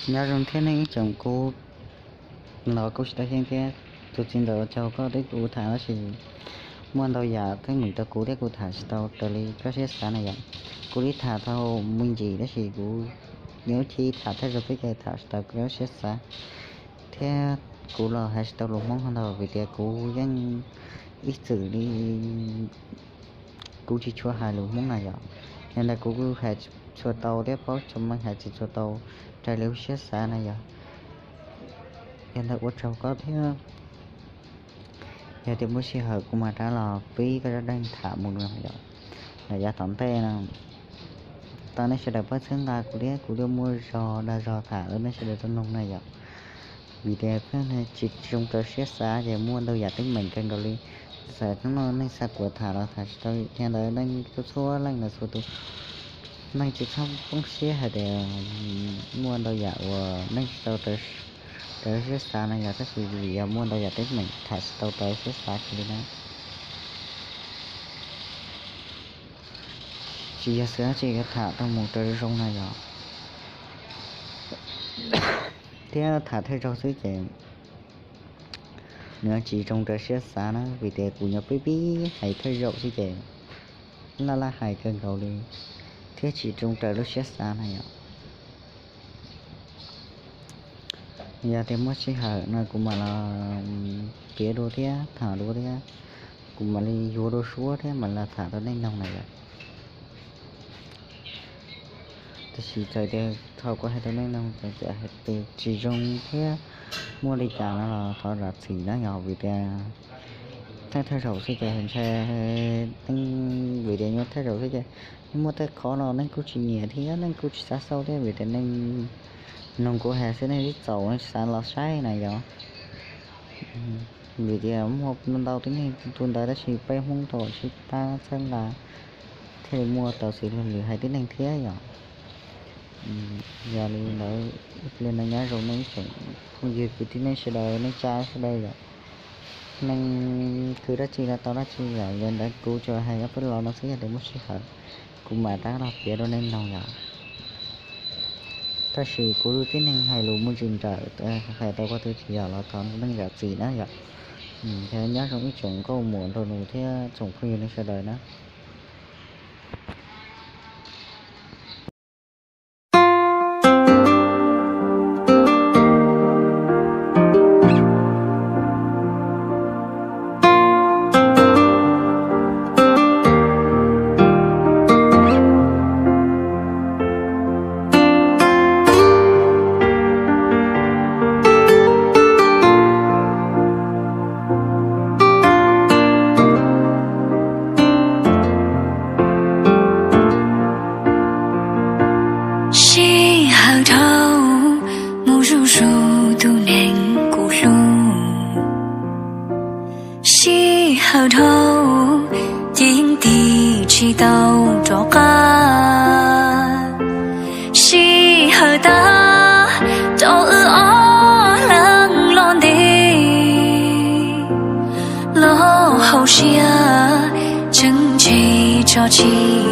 Nyob zoo thiab nej ib tsoom, kuv los kuj tsis tau xyeej thiab. Tus txiv ntxawm ua tsaug koj thiab kuv tham tab sis muaj ntau yam teeb meem rau kuv thiab kuv tham tsis tau raws li koj siab xav na yom. Kuv li tham tau me ntsis tab sis kuv yuav ua chim tham thawj zaug xwb ces tham tsis tau koj siab xav. Thiab kuv los hais tsis tau lus Hmoob ntau vim tias kuv yeej ib txwm li kuv tsis tshua hais lus Hmoob na yom. Yog ntawd kuv hais tsis tshua tau thiab paub tsis tshua meej, hais tsis tshua tau raws li lub siab xav na yom. Yog ntawd ua tsaug koj thiab. Yog tias muaj sij hawm kuv mam rov los pib koj zaj dab neeg tham mus no yom. Los yav tom ntej no, tau nej sawv daws pab txhawb nqa kuv thiab kuv thiaj muaj zog dag zog tham rau nej sawv daws tau mloog na yom. Vim tias peb tsis zoo raws siab xav ces muaj ntau yam teeb meem kawg nkaus li. Txawm hnub no neeg xa kuas tham los tham tsis tau, yog ntawd neeg txhua txhua leej ntawd txhua tus, neeg tsis txhob poob siab hais tias muaj ntau yam uas neeg tsis tau raws siab xav no yog, tab sis vim yog muaj ntau yam teeb meem tham tsis tau raws siab xav kiag li na. Tsis yog xwm dab tsi yuav tham tau mus raws zoo no yom. Thiab tham thawj zaug xwb ces nws tsis zoo raws siab xav na, vim tias kuv nyuam pib pib hais thawj zaug xwb ces laj laj hais kawg nkaus li, thiab tsis zoo raws lub siab xav na yom. Yog tias muaj sij hawm no kuv mam los piav dua thiab tham dua thiab, kuv mam li yuav dua suab thiab mam los tham rau nej mloog na yom. Tab sis txawm tias thaum kuv hais rau nej mloog txawm hais tias tsis zoo thiab muaj li cas no los thov zam txim na yom, vim tias thawj thawj zaug xwb ces ntshai, vim tias nyuam thawj zaug xwb ces yeej muaj tej qhov no neeg kuj tsis nyiam thiab neeg kuj tsis xav xauj thiab, vim tias neeg mloog kuv hais xwb nej twb txaus xav los saib na yom. Vim tias muaj ntau tib neeg tu ntawd tab sis peb Hmoob tau sib pab txhawb nqa thiaj li muaj tau xws li lwm haiv tib neeg thiab yom. Yog li ntawd, ib pliag no nyob zoo nej ib tsoom phooj ywg kwv tij neej sawv daws, neej tsa sawv daws yom. Neeg khwv dab tsi los tau dab tsi yom, yog ntawd kuv tsuas hais ob peb lo no xwb, yog tias muaj sij hawm kuv mam rov los piav rau nej mloog yom. Tab sis kuv tib neeg hais lus muaj tsis nrawm, hais tau qhov twg tsis yog los thov nej zam txim na yom. Thiab nyob zoo ib tsoom nkauj muam nraug nus thiab tsoom phooj ywg nej sawv daws na. Sij hawm dhau mus zuj zus tus neeg kuv hlub, sij hawm dhau ces yeej tig tsis tau rov qab. Sij hawm tag rau wb ob leeg los ntev, los hauv siab tseem ntshe tso tsis